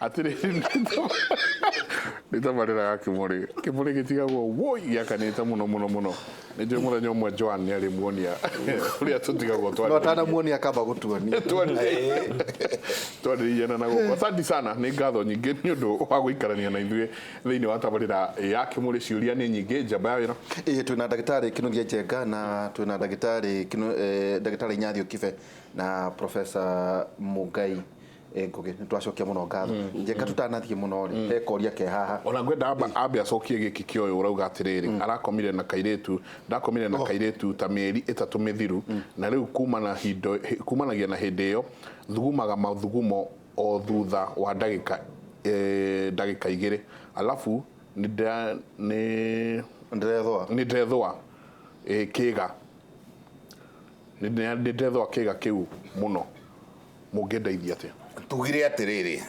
Atĩrĩrĩ, nĩ tabarĩra ya kĩmũrĩ. Kĩmũrĩ gĩtigagwo woi gĩakanĩte mũno mũno mũno. Nĩ njũĩ mũthenya ũmwe Joan nĩ arĩmuonia ũrĩa tũtigagwo No twarĩrĩirie. atanamuonia akamba gũtuonia. Twarĩrĩirie na gũkũ. Asanti sana, nĩ ngatho nyingĩ nĩ ũndũ wa gũikarania na ithuĩ thĩinĩ wa tabarĩra ya kĩmũrĩ. Ciũria nĩ nyingĩ, njamba ya wĩra. Ĩĩ, twĩna ndagĩtarĩ Kĩnuthia Njenga na twĩna ndagĩtarĩ ndagĩtarĩ Inyathio Kibe na Professor Mũngai Ngũgĩ. Nĩ twacokia mũno ngatho. Njenga, tũtanathiĩ mũno rĩ, he koria ke haha. Ona ngwenda ambe acokie gĩkĩ kĩa ũyũ ũrauga atĩrĩrĩ, arakomire na kairĩtu, ndakomire na kairĩtu ta mĩeri 3 mĩthiru, na rĩu kumanagia na hĩndĩ ĩyo thugumaga mathugumo o thutha wa ndagĩka 2, alafu nĩ Ndĩrethũa. Nĩ ndĩrethũa kĩga, nĩ ndĩrethũa kĩga kĩu mũno, mũngĩndeithia atĩa? Tugire atĩrĩrĩ,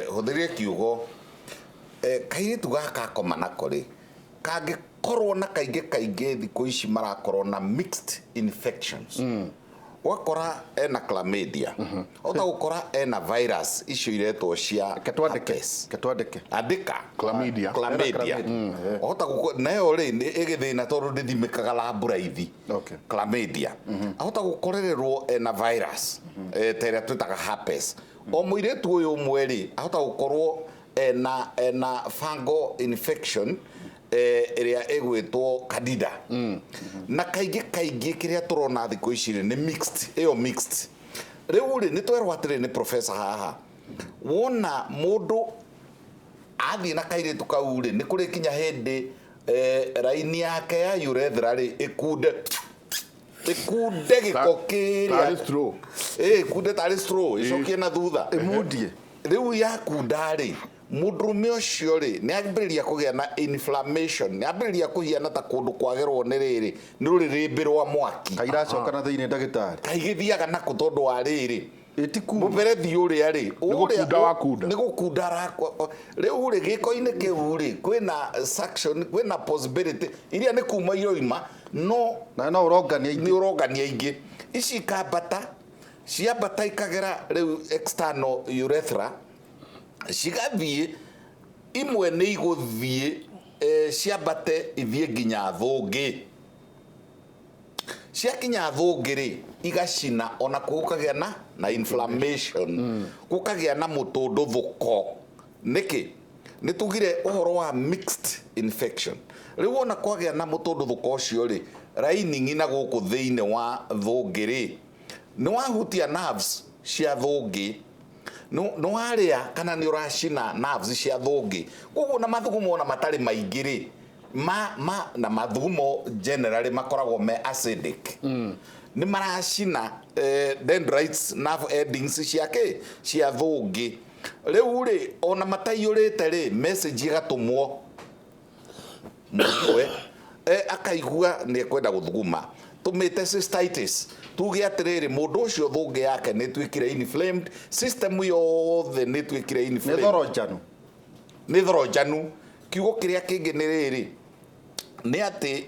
hũthĩrie kiugo kairĩtu gaka akoma nako rĩ, kangĩkorwo na kaingĩ kaingĩ thikũ ici marakorwo na mixed infections, ũgakora ena chlamydia, ũhota gũkora ena virus icio iretwo cia Reke twandĩke. Herpes. Reke twandĩke. Andĩka. Chlamydia. Chlamydia. Chlamydia. Ũhota nayo rĩ nĩ ĩgĩthĩna tondũ ndĩthimĩkaga lab raithi. Chlamydia. Ahota gũkorererwo ena virus ta ĩrĩa twĩtaga herpes. O mũirĩtu ũyũ ũmwe rĩ, ahota gũkorwo ena fungal infection ĩrĩa ĩgwĩtwo candida. Na kaingĩ kaingĩ kĩrĩa tũrona thikũ ici rĩ, nĩ mixed, ĩyo mixed. Rĩu rĩ, nĩ twerwo atĩrĩ nĩ professor haha, wona mũndũ athiĩ na kairĩtu kau rĩ, nĩ kũrĩ kinya hĩndĩ raini yake ya urethra rĩ ĩkunde ĩkunde gĩko kĩrĩa Tarĩ straw. Ĩkunde tarĩ straw, ĩcokie na thutha. Ĩmundie. Rĩu yakunda rĩ, mũndũrũme ũcio rĩ nĩ ambĩrĩria kũgĩa na inflammation, nĩ ambĩrĩria kũhiana ta kũndũ kwagerwo nĩ rĩrĩ, nĩ rũrĩrĩmbĩ rwa mwaki. Kairacoka na thĩinĩ, ndagĩtarĩ? Kaigĩthiaga nakũ tondũ wa rĩrĩ? Ĩtikuuma. Mũberethi ũrĩa rĩ, Nĩ gũkunda wakunda. Nĩ gũkunda rĩu rĩ, gĩko-inĩ kĩu rĩ, kwĩna suction, kwĩna possibility iria nĩ kuma iroima, no Na no ũrongania nĩ ingĩ. Ũrongania ingĩ ici ikambata, ciambata ikagera rĩu external urethra, cigathiĩ imwe nĩ igũthiĩ ciambate ithiĩ nginya thũngĩ. Ciakinya thũngĩ rĩ, igacina, ona kuo gũkagĩa na inflammation, gũkagĩa na mũtũndũthũko. Nĩkĩ nĩ tugire ũhoro wa mixed infection? Rĩu ona kwagĩa na mũtũndũthũko ũcio rĩ, lining na gũkũ thĩinĩ wa thũngĩ rĩ, nĩ wahutia nerves cia thũngĩ, nĩ warĩa kana nĩ ũracina nerves cia thũngĩ. Koguo na mathugumo ona matarĩ maingĩ rĩ, ma, ma, na mathugumo generally makoragwo me acidic, nĩ maracina dendrites, nerve endings cia kĩ, cia thũngĩ. Rĩu rĩ, ona mataiyũrĩte rĩ, message ĩgatũmwo mũtwe, akaigua nĩ ekwenda gũthuguma, tũmĩte cystitis. Tuge atĩrĩrĩ, mũndũ ũcio thũngĩ yake nĩ ĩtuĩkire inflamed, system yothe nĩ ĩtuĩkire Nĩ inflamed. Thoronjanu. Nĩ thoronjanu. Kiugo kĩrĩa kĩngĩ nĩ rĩrĩ, nĩ atĩ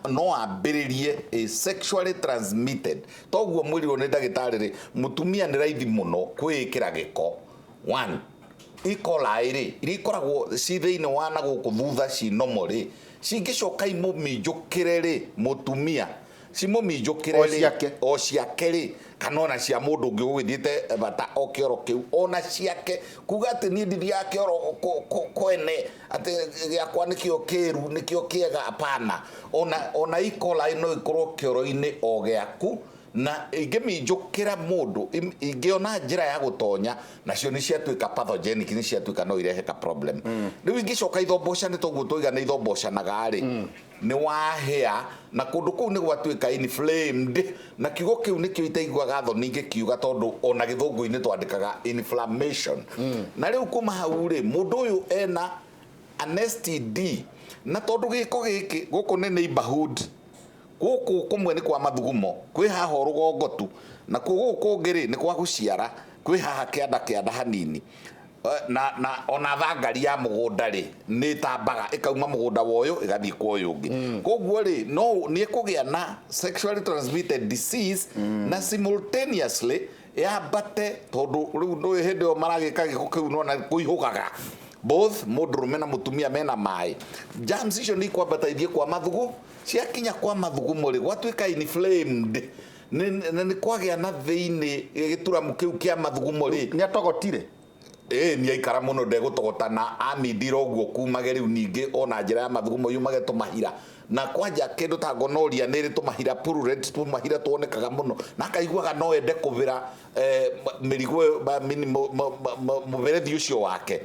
no ambĩrĩrie a sexually transmitted. Toguo mwĩrirwo nĩ ndagĩtarĩ rĩ, mũtumia nĩ raithi mũno kwĩĩkĩra gĩko. One, E. coli rĩ, iria ikoragwo ci thĩinĩ wa na gũkũ thutha ci normal rĩ, cingĩcoka imũminjũkĩre rĩ, mũtumia cimũminjũkĩre O rĩ, ciake. O ciake rĩ, kana ona cia mũndũ ũngĩ ũgũgĩthiĩte bata o kĩoro kĩu, ona ciake, kuga atĩ niĩ ndithiaga kĩoro kwene, atĩ gĩakwa nĩkĩo kĩru, nĩkĩo kĩega, hapana. Ona E. coli no ĩkorwo kĩoro-inĩ o gĩaku, na ingĩminjũkĩra mũndũ, ingĩona njĩra ya gũtonya, nacio nĩ ciatuĩka pathogenic, nĩ ciatuĩka no irehe ka problem. Rĩu ingĩcoka ithombocane, toguo twoiga nĩ ithombocanaga rĩ, nĩ wahĩa na kũndũ kũu nĩ gwatuĩka inflamed, na kiugo kĩu nĩkĩo itaiguaga thoni ngĩkiuga, tondũ ona gĩthũngũ-inĩ twandĩkaga inflammation. Na rĩu kuma hau rĩ, mũndũ ũyũ ena an STD, na tondũ gĩko gĩkĩ gũkũ nĩ neighborhood, gũkũ kũmwe nĩ kwa mathugumo kwĩ haha o rũgongo tu, nakuo gũkũ kũngĩ rĩ, nĩ kwa gũciara kwĩ haha kĩanda kĩanda hanini. Na ona thangari ya mũgũnda rĩ, nĩ ĩtambaga ĩkauma mũgũnda wa ũyũ ĩgathiĩ kwa ũyũ ũngĩ. Koguo rĩ, no nĩ ĩkũgĩa na sexually transmitted disease na simultaneously. Yambate tondũ rĩu ndũĩ hĩndĩ ĩyo maragĩka gĩko kĩu nona kũihũgaga both mũndũrũme na mũtumia mena maĩ. Germs icio nĩ ikwambata ithiĩ kwa mathugu. Ciakinya kwa mathugumo rĩ, gwatuĩka inflamed, nĩ kwagĩa na thĩinĩ gĩturamu kĩu kĩa mathugumo rĩ. Nĩ atogotire. Ĩĩ, nĩ aikara mũno ndegũtogota na amindira ũguo kumage. Rĩu ningĩ ona njĩra ya mathugumo yumage tũmahira, na kwanja kĩndũ ta gonorrhea nĩ ĩrĩ tũmahira, purulent tũmahira tuonekaga mũno, na akaiguaga no ende kũbĩra mĩrigo ĩyo, mũberethi ũcio wake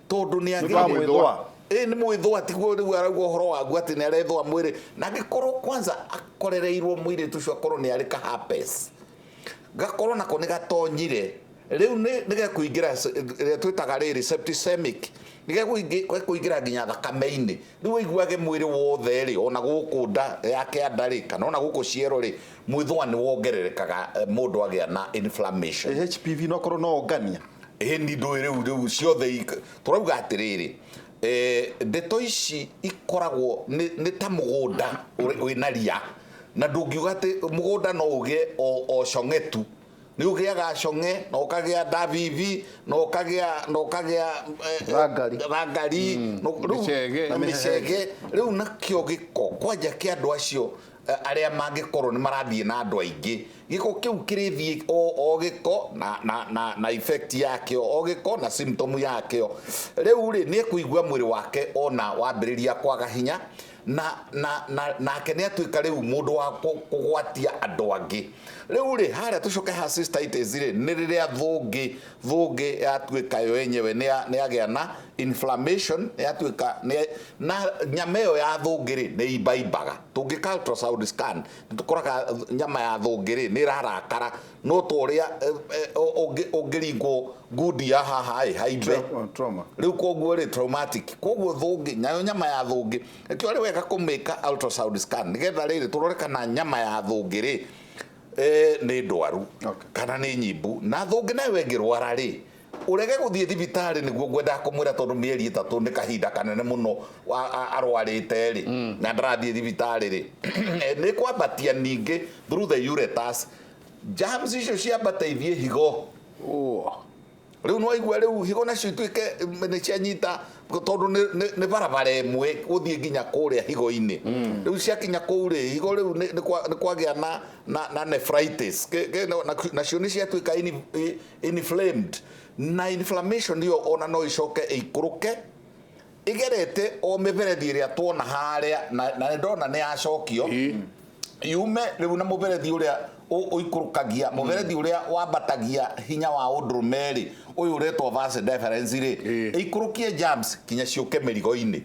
tondũ nĩ Nĩ wa mwĩthũa. Ĩ, nĩ mwĩthũa. Tiguo rĩu arauga ũhoro waguo atĩ nĩ arethũa mwĩrĩ, na angĩkorwo kwanza akorereirwo mũirĩtu ũcio akorwo nĩ arĩ ka herpes, gakorwo nako nĩ gatonyire, rĩu nĩ gekũingĩra ĩrĩa twĩtaga rĩrĩ septicemic, nĩ gekũingĩra nginya thakame-inĩ. Rĩu ũiguage mwĩrĩ wothe rĩ, ona gũkũ nda ya kĩanda rĩ, kana ona gũkũ ciero rĩ, mwĩthũa nĩ wongererekaga, mũndũ agĩa na inflammation. HPV no korwo no ongania. Ĩ, ni ndũĩ rĩu ciothe tũrauga atĩrĩrĩ, ndeto ici ikoragwo nĩ ta mũgũnda wĩna ria, na ndũngiuga atĩ mũgũnda no ũgĩe o cong'e tu. Nĩ ũgĩaga cong'e na ũkagĩa ndabibi na ũkagĩa Thangari. Thangari. Mĩcege. Na mĩcege. Rĩu nakĩo gĩko kwanja kĩa andũ acio, arĩa mangĩkorwo nĩ marathiĩ na andũ aingĩ, gĩko kĩu kĩrĩthiĩ o gĩko na effect yakĩo, o gĩko na symptom yakĩo. Rĩu rĩ, nĩ ekũigua mwĩrĩ wake ona wambĩrĩria kwaga hinya, na nake nĩ atuĩka rĩu mũndũ wa kũgwatia andũ angĩ. Rĩu rĩ, harĩa tũcoke ha cystitis rĩ, nĩ rĩrĩa thũngĩ yatuĩka yo yenyewe nĩ yagĩa na inflammation, nĩ yatuĩka na nyama ĩyo ya thũngĩ rĩ, nĩ imbaimbaga. Tũngĩka ultrasound scan, nĩ tũkoraga nyama ya thũngĩ rĩ, nĩ ĩrarakara, no ta ũrĩa ũngĩringwo ngundi ya haha ĩ haimbe. Trauma. Rĩu koguo rĩ, traumatic. Koguo thũngĩ nayo, nyama ya thũngĩ, nĩkĩo arĩ wega kũmĩka ultrasound scan, nĩgetha rĩrĩ tũrore kana nyama ya thũngĩ rĩ, nĩ ndwaru kana nĩ nyimbu. Na thũngĩ nayo ĩngĩrwara rĩ, ũrege gũthiĩ thibitarĩ, nĩguo ngwendaga kũmwĩra, tondũ mĩeri 3 nĩ kahinda kanene mũno arwarĩte rĩ, na ndarathiĩ thibitarĩ rĩ, nĩ kwambatia ningĩ through the ureters, germs icio ciambata ithiĩ higo. Oh. Rĩu nĩwaigua, rĩu higo nacio ituĩke nĩ cianyita, tondũ nĩ barabara ĩmwe gũthiĩ nginya kũrĩa higo-inĩ. Rĩu ciakinya kũu rĩ, higo rĩu nĩ kwagĩa na nephritis. Nacio nĩ ciatuĩka inflamed, na inflammation ĩyo ona no ĩcoke ĩikũrũke ĩgerete o mĩberethi ĩrĩa tuona harĩa, na nĩ ndona nĩ yacokio, yume rĩu na mũberethi ũrĩa ũikũrũkagia, mũberethi ũrĩa wambatagia hinya wa ũndũrũme rĩ, ũyũ ũretwo vas deferens rĩ, ĩikũrũkie germs kinya ciũke mĩrigo-inĩ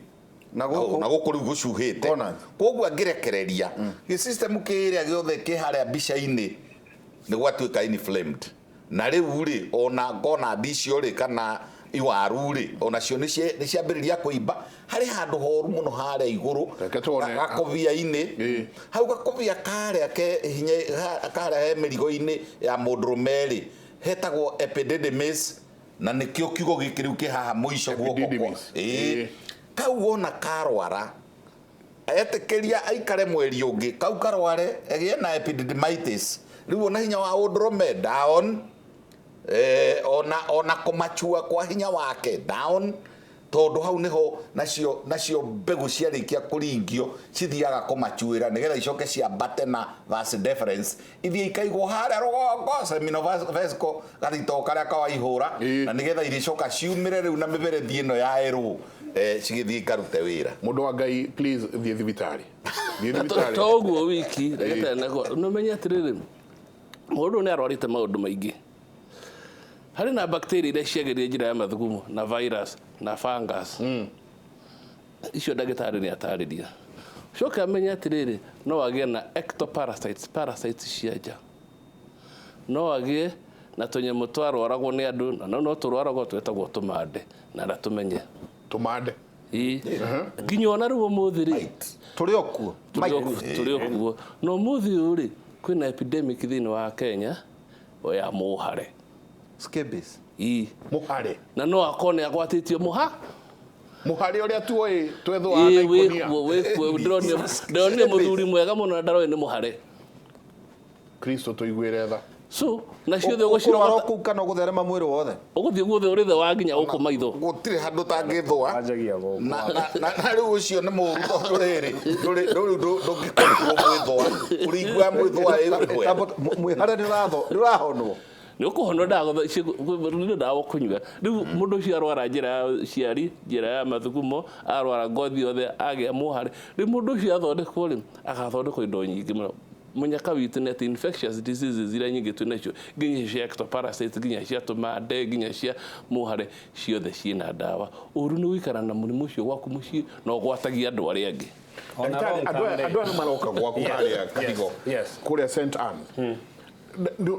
Na na gũkũ gũkũ rĩu gũcuhĩte. Gonads. Koguo angĩrekereria gĩsystem kĩrĩa gĩothe kĩ harĩa mbica-inĩ, nĩ gwatuĩka inflamed. Na rĩu rĩ, ona gonad icio rĩ, kana iwaru rĩ, onacio nĩ ciambĩrĩria kũimba harĩ handũ horu mũno harĩa igũrũ. Reke tuone. Gakobia-inĩ. Hau gakobia karĩa ke hinya karĩa he mĩrigo-inĩ ya mũndũrũme rĩ, hetagwo epididymis, na nĩkĩo kiugo gĩkĩ rĩu kĩ haha mũico guoko kwa. Epididymis. Kau wona karwara, etĩkĩria aikare mweri ũngĩ, kau karware ĩgĩe na epididymitis. Rĩu ona hinya wa ũndũrũme down, ona kũmachua kwa hinya wake down, tondũ hau nĩho nacio mbegũ ciarĩkia kũringio cithiaga kũmachuĩra, nĩgetha icoke ciambate na vas deferens, ithiĩ ikaigwo harĩa rũgongo seminal vesicle, gathito karĩa kawaihũra, na nĩgetha irĩcoka ciumĩre rĩu na mĩberethi ĩno ya erũ, cigĩthiĩ ikarute wĩra. Mũndũ wa Ngai, please thiĩ thibitarĩ, thiĩ thibitarĩ. To ũguo wiki ndagĩtarĩ nako nĩ ũmenye atĩrĩrĩ, mũndũ nĩ arwarĩte maũndũ maingĩ. Harĩ na bacteria iria ciagĩrĩire njĩra ya mathugumo, na virus na fungus, icio ndagĩtarĩ nĩ atarĩria. Coke amenye atĩrĩrĩ, no agĩe na ectoparasites, parasites cia nja, no agĩe na tũnyamũ twarwaragwo nĩ andũ, na no tũrwaragwo, twĩtagwo tũmande, na ndatũmenye. Tũmande. Ĩĩ. Nginya ona rĩu ũmũthĩ rĩ, Tũrĩ o kuo. Tũrĩ o kuo. Na ũmũthĩ ũyũ rĩ, kwĩna epidemic thĩinĩ wa Kenya ya mũhare. Scabies. Ĩĩ. Mũhare. Na no akorwo nĩ agwatĩtio mũha. Mũhare ũrĩa tuoĩ twethũaga na Ĩĩ, ikũnia. wĩkuo, wĩkuo. Ndĩronire mũthuri mwega mũno na ndaroĩ nĩ mũhare. Kristo tũiguĩre tha. So nacio Ũkũrwara kũu kana ũgũtherema mwĩrĩ wothe? Ũgũthiĩ guothe ũrĩ wa nginya gũkũ maitho. Gũtirĩ handũ tangĩthũa. Wanjagia gũkũ. Na rĩu ũcio nĩ mũũru tondũ rĩrĩ ndũrĩ ndũngĩkorwo mwĩthũa ũrĩigua mwĩthũa everywhere. Mwĩhare nĩ ũrahonwo. Nĩ ũkũhonwo nĩ ndawa ũkũnyua. Rĩu mũndũ ũcio arwara njĩra ya ũciari, njĩra ya mathugumo, arwara ngothi yothe, agĩa mũhare. Rĩu mũndũ ũcio athondekwo rĩ, agathondekwo indo nyingĩ mũno. Mũnyaka witũ nĩ atĩ infectious diseases iria nyingĩ twĩ nacio, nginya cia ectoparasite, nginya cia tũmande, nginya cia mũhare, ciothe ciĩna ndawa. Ũru nĩ gũikara na mũrimũ ũcio gwaku mũciĩ na ũgwatagia andũ arĩa angĩ. Ndagĩtarĩ, andũ aya nĩ maroka gwaku harĩa Kahigo, kũrĩa St Anne.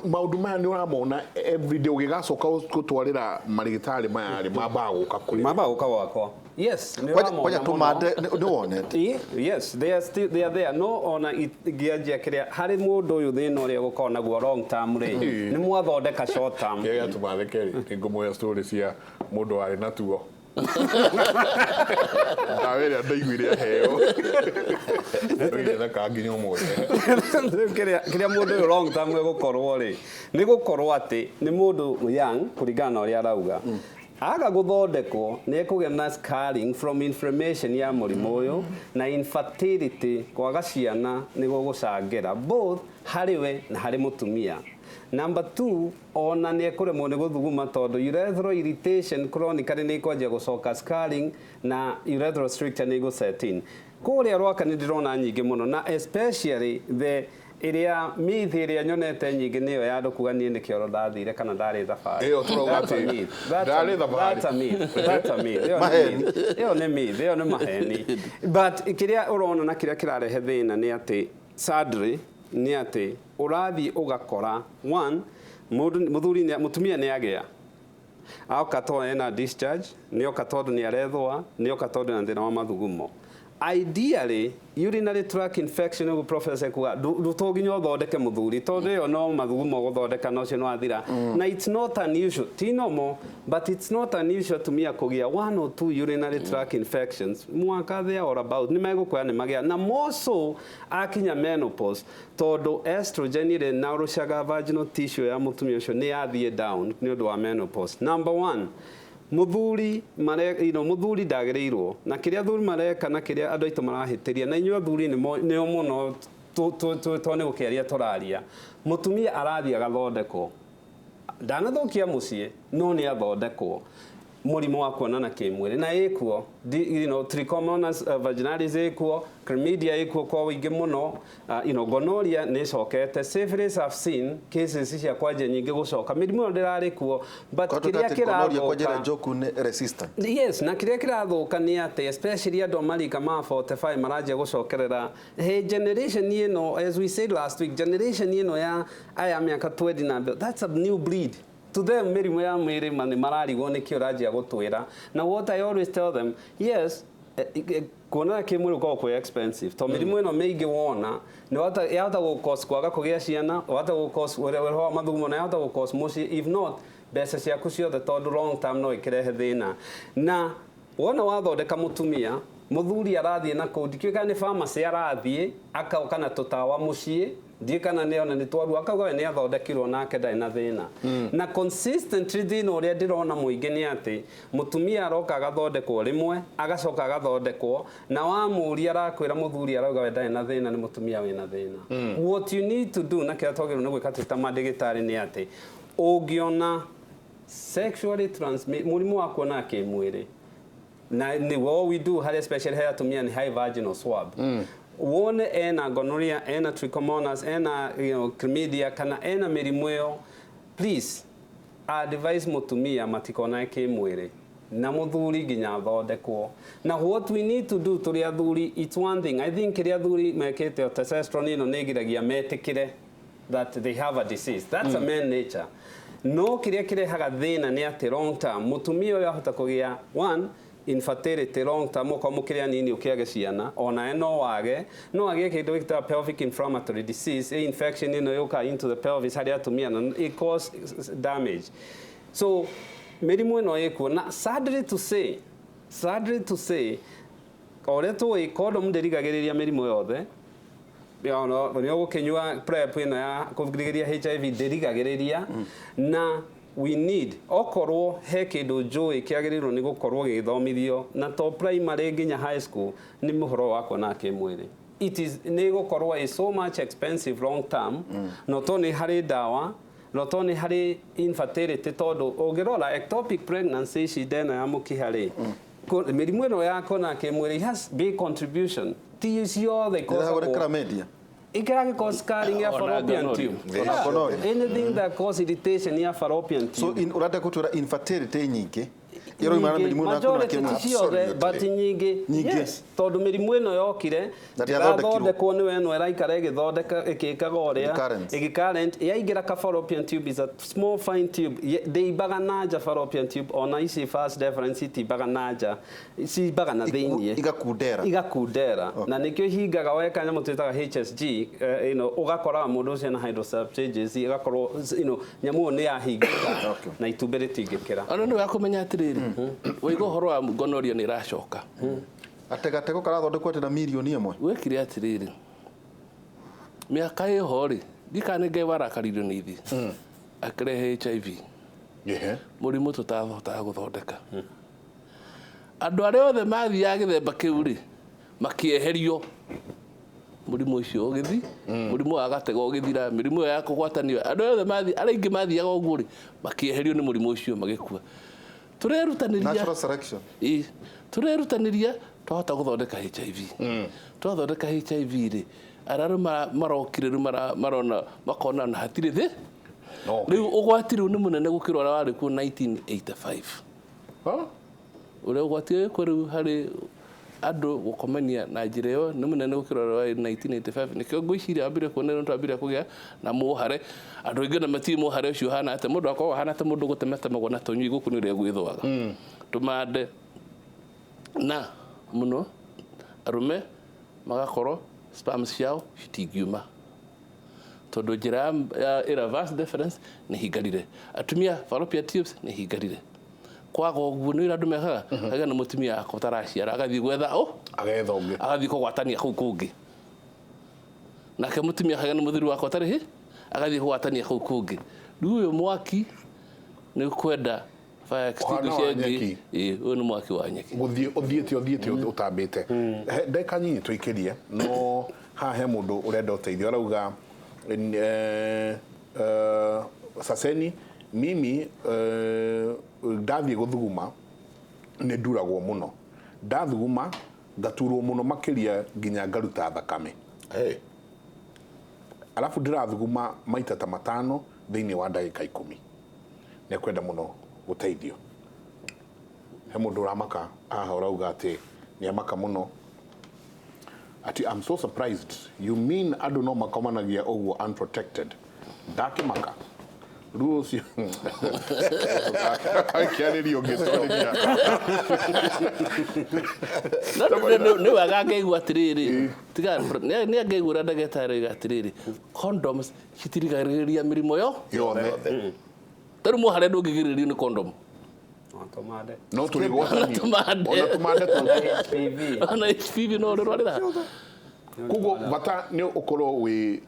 Maũndũ maya nĩ ũramona everyday ũgĩgacoka gũtwarĩra marigĩtarĩ maya rĩ, mambaga gũka kũrĩ? Mambaga gũka gwakwa. Yes, nĩ Kwanja ũramona kwanja mũno. tũmande nĩ wonete? Yes, they are still, they are there. No ona ingĩanjia kĩrĩa harĩ mũndũ ũyũ thĩna ũrĩa gũkorwo naguo long term rĩ, nĩ mwathondeka short term. Kĩrĩa gĩatũma theke rĩ, nĩ ngũmũhe story cia mũndũ warĩ na tuo. Ndawa ĩrĩa ndaiguire aheo. Ndoire nginya ũmũthĩ. Rĩu kĩrĩa mũndũ ũyũ long term egũkorwo rĩ, nĩ gũkorwo atĩ nĩ mũndũ young kũringana na ũrĩa arauga. Aga gũthondekwo nĩ ekũgĩa na scarring from inflammation ya mũrimũ ũyũ na infertility, kwaga ciana nĩ gũgũcangĩra both harĩ we na harĩ mũtumia. Number two, ona nĩ ekũremwo nĩ gũthuguma tondũ urethral irritation chronically nĩ ikwanjia gũcoka scarring na urethral stricture nĩ ĩgũ set in. Kũrĩa Rwaka nĩ ndĩrona nyingĩ mũno, na especially the ĩrĩa myth ĩrĩa nyonete nyingĩ nĩyo ya andũ kuga niĩ nĩ kĩoro ndathire kana ndarĩ thabarĩ. Ĩyo tũrauga That's a atĩ myth. ndarĩ thabarĩ. That's a myth. That's a myth. Ĩyo nĩ Maheni. myth. Ĩyo nĩ myth. Ĩyo nĩ maheni. But kĩrĩa ũrona na kĩrĩa kĩrarehe thĩna nĩ atĩ sadly nĩ atĩ ũrathiĩ ũgakora one mũndũ mũthuri mũtumia nĩ agĩa aoka tondũ ena discharge, nĩ oka tondũ nĩ arethũa, nĩ oka tondũ ena thĩna wa mathugumo. Ideally, urinary tract infection ũguo professor kuga to nginya ũthondeke mũthuri tondũ ĩyo no mathugumo gũthondeka na ũcio nĩ wathira. Na it's not unusual, ti normal, but it's not unusual atumia kũgĩa one or two urinary tract infections mwaka there or about. Nĩ megũkwĩra nĩ magĩa, na more so akinya menopause tondũ estrogen ĩrĩa ĩnaũrũcaga vaginal tissue ya mũtumia ũcio nĩ yathiĩ down nĩ ũndũ wa menopause. Number one, mũthuri mare, mũthuri ndagĩrĩirwo na kĩrĩa athuri mareka na kĩrĩa andũ aitũ marahĩtĩria, na inyuĩ athuri nĩo mũno to nĩ gũkĩaria tũraria. Mũtumia arathiĩ agathondekwo, ndanathũkia mũciĩ, no nĩ athondekwo mũrimũ wa kuonana kĩmwĩrĩ na ĩkuo, trichomonas vaginalis ĩkuo, chlamydia ĩkuo kwa ũingĩ mũno, gonorrhea nĩ ĩcokete, syphilis I've seen cases cia kwanjia nyingĩ gũcoka, mĩrimũ ĩyo ndĩrarĩ kuo, but Kwa kĩrĩa tũtati gonorrhea kwa njĩra kĩrathũka njoku nĩ resistant. Yes, na kĩrĩa kĩrathũka nĩ atĩ especially andũ a marika ma 45 maranjia gũcokerera. Hey, generation ĩno, as we said last week, generation ĩno ya aya mĩaka 20 na mbere, that's a new breed. To them mĩrimũ ya mwĩrĩ nĩ mararigwo nĩkĩ ũranjia gũtwĩra. Na what I always tell them, yes, kuonana kĩmwĩrĩ gũkoragwo kwĩ expensive to mĩrimũ ĩno mĩingĩ wona nĩ yahota gũ kwaga kũgĩa ciana, wahota gũ ũheho wa mathugumo, na yahota gũ mũciĩ, if not mbeca ciaku ciothe, tondũ long term no ĩkĩrehe thĩna. Na wona wathondeka mũtumia, mũthuri arathiĩ na kũu, ndikĩũĩ kana nĩ pharmacy arathiĩ akoka na tũtawa mũciĩ, ndiĩ kana nĩ ona nĩ twaruo, akauga we nĩ athondekirwo nake ndarĩ na thĩna. Na consistently thĩna ũrĩa ndĩrona mũingĩ nĩ atĩ mũtumia aroka agathondekwo rĩmwe, agacoka agathondekwo, na wamũria arakwĩra mũthuri arauga we ndarĩ na thĩna, nĩ mũtumia wĩna thĩna. What you need to do na kĩrĩa twagĩrĩirwo nĩ gwĩka twĩ ta mandagĩtarĩ nĩ atĩ ũngĩona sexually transmit mũrimũ wa kuonana kĩmwĩrĩ, na nĩ what we do harĩ especially harĩ atumia nĩ high vaginal swab, wone ena gonorrhea, ena trichomonas, ena chlamydia kana ena mĩrimũ ĩyo, please advise mũtumia matikonane kĩmwĩrĩ na mũthuri nginya athondekwo. Na what we need to do tũrĩ athuri, it's one thing I think kĩrĩa athuri mekĩte, testosterone ĩno nĩ ĩgiragia metĩkĩre that they have a disease. That's a man nature. No kĩrĩa kĩrehaga thĩna nĩ atĩ long term mũtumia ũyũ ahota kũgĩa one infertility long term, okorwo mũkĩrĩ anini ũkĩage ciana, onawe no wage, no agĩe kĩndũ gĩtagwo pelvic inflammatory disease, ĩ infection ĩno yũkaga into the pelvis harĩ atumia na it cause damage. So mĩrimũ ĩno ĩkuo, na sadly to say, o ũrĩa tũĩ condom ndĩrigagĩrĩria mĩrimũ yothe. Nĩ ũgũkĩnyua PrEP ĩno ya kũgirĩrĩria HIV ndĩrigagĩrĩria na we need okorwo he kĩndũ njũĩ kĩagĩrĩirwo nĩ gũkorwo gĩgĩthomithio na to primary nginya high school nĩ mũhoro wa kuona kĩmwĩrĩ. It is nĩ gũkorwo is so much expensive long term no to nĩ harĩ ndawa no to nĩ harĩ infertility tondũ ũngĩrora ectopic pregnancy ici ndeno ya mũkiha rĩ mĩrimũ ĩno ya kuona kĩmwĩrĩ has big contribution ti ciothe Ndĩrahagũra chlamydia. Ikĩragĩ scarring ya Ona fallopian gonorrhea. tube. Ona gonorrhea. Anything that cause irritation ya fallopian So tube. in ũrenda gũtwĩra infertility nyingĩ ĩroimana na Nyingĩ, mĩrimũ ĩno ya kuona majority kĩmwĩrĩ. ti ciothe but nyingĩ. Nyingĩ. Yes, tondũ mĩrimũ ĩno yokire Na ndĩathondekirwo. ndĩrathondekwo nĩ ĩno ĩraikara ĩgĩthondeka ĩkĩkaga ũrĩa Recurrence. ĩgĩcurrent yaingĩra ka fallopian tube is a small fine tube. Ndĩimbaga na nja fallopian tube ona ici vas deferens itimbaga na nja cimbaga na thĩiniĩ Igakundera. Igakundera na nĩkĩo ihingaga weka nyamũ twĩtaga HSG you know, ũgakoraga mũndũ ũcio na hydrosalpinges ĩgakorwo nyamũ ĩyo nĩ yahingĩka Okay. na itumbĩ rĩtingĩkĩra. Ona nĩ wakũmenya atĩrĩrĩ waiga ũhoro wa gonorrhea nĩ ĩracoka. Atĩ gatego karathondekwo atĩ na mirioni 1. Wekire atĩrĩrĩ mĩaka ĩho rĩ ndikana nĩ Ngai warakaririo nĩ ithuĩ akĩrehe HIV Ehe. mũrimũ tũtahotaga gũthondeka. Andũ arĩa othe mathiaga gĩthemba kĩu rĩ makĩeherio mũrimũ ũcio ũgĩthi mũrimũ wa gatego ũgĩthira mĩrimũ ĩyo ya kũgwatanio andũ othe arĩa aingĩ mathiaga ũguo rĩ makĩeherio nĩ mũrimũ ũcio magĩkua. Tũrerutanĩria Natural selection. Ĩ, tũrerutanĩria twahota gũthondeka HIV. Twathondeka HIV rĩ arĩa rĩu marokire rĩu marona makona na hatirĩ thĩ. No. Rĩu ũgwati rĩu nĩ mũnene gũkĩra ũrĩa warĩ kuo 1985. Huh? Ũrĩa ũgwati wĩ kuo rĩu harĩ andũ gũkomania na njĩra ĩyo nĩ mũnene gũkĩra ũrĩa warĩ 1985. Nĩkĩo ngwĩciria wambire kuona rĩu twambire kũgĩa na mũhare andũ aingĩ na matiũĩ mũhare ũcio ũhana atĩa mũndũ akoragwo ahana ta mũndũ gũtematemagwo na tũnyui gũkũ nĩ ũrĩa gwĩthũaga tũmande na mũno arũme magakorwo sperms ciao citingiuma tondũ njĩra ya ĩra vas deferens nĩ hingarire atumia fallopian tubes nĩ hingarire kwaga ũguo nĩ ũrĩa andũ mekaga kagĩa na mũtumia wakwa ũtaraciara agathiĩ gwetha ũ Agetha ũngĩ. Agathiĩ kũgwatania kũu kũngĩ nake mũtumia akagĩa na mũthuri wakwa ũtarĩ hĩ agathiĩ kũgwatania kũu kũngĩ rĩu ũyũ mwaki nĩ kwenda fire extinguisher wa ĩngĩ. nyeki. Ĩĩ, ũyũ nĩ mwaki wa nyeki. Gũthiĩ ũthiĩte ũthiĩte ũtambĩte. Ndagĩka nyinyi tũikĩrie no haha he mũndũ ũrenda ũteithio arauga saseni mimi ndathiĩ gũthuguma nĩ nduragwo mũno ndathuguma ngaturwo mũno makĩria nginya ngaruta thakame. Hey. Alafu ndĩrathuguma maita ta 5 thĩinĩ wa ndagĩka 10. Nĩ ekwenda mũno gũteithio. He mũndũ ũramaka haha ũrauga atĩ nĩ amaka mũno ati I'm so surprised you mean andũ no makomanagia ũguo unprotected ndakĩmaka rĩu ũcio akĩarĩrio ũngĩtwarĩria. No nĩ wega ngaigua atĩrĩrĩ tiga nĩ angaigua ũrĩa ndagĩtarĩ oiga atĩrĩrĩ condoms citirigagĩrĩria mĩrimũ yo yothe. Ta rĩu mũhare ndũngĩgirĩrĩrio nĩ condom. No tũmande. No tũrĩgwatanio. Tũmande. Ona tũmande tũtũ. HPV. Ona HPV no ũrĩrwarĩra. Koguo bata nĩ ũkorwo wĩ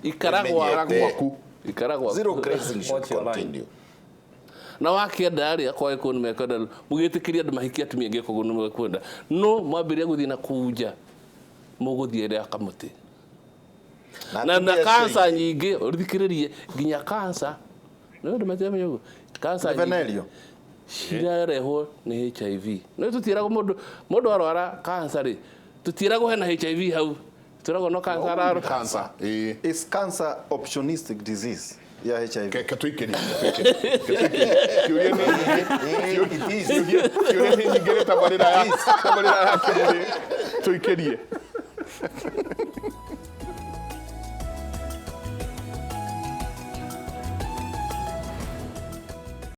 Ikara Wĩmenyete. gwaku. Gwaku. Ikara gwaku. Zero grazing should Watch your line. continue. Na wakĩenda rĩ akwa gĩkũyũ nĩ mekwenda mũgĩtĩkĩria andũ mahikie atumia angĩ koguo nĩ mekwenda no mwambĩrĩria gũthiĩ na kũu nja mũgũthiĩ rĩa kamũtĩ na atumia acio kansa nyingĩ ũthikĩrĩrie nginya kansa nĩ ũndũ matiramenya ũguo kansa nyingĩ Venerio. cirarehwo nĩ HIV no tũtiĩragwo mũndũ mũndũ arwara kansa rĩ tũtiĩragwo hena HIV hau twĩragwo no kansa ararwara. Cancer ĩĩ. Is cancer opportunistic disease ya HIV? Ke tũikĩrie kĩũria nĩ nyingĩ. It is. Kĩũria nĩ nyingĩ nĩ tabarĩra ya kĩmũrĩ tũikĩrie.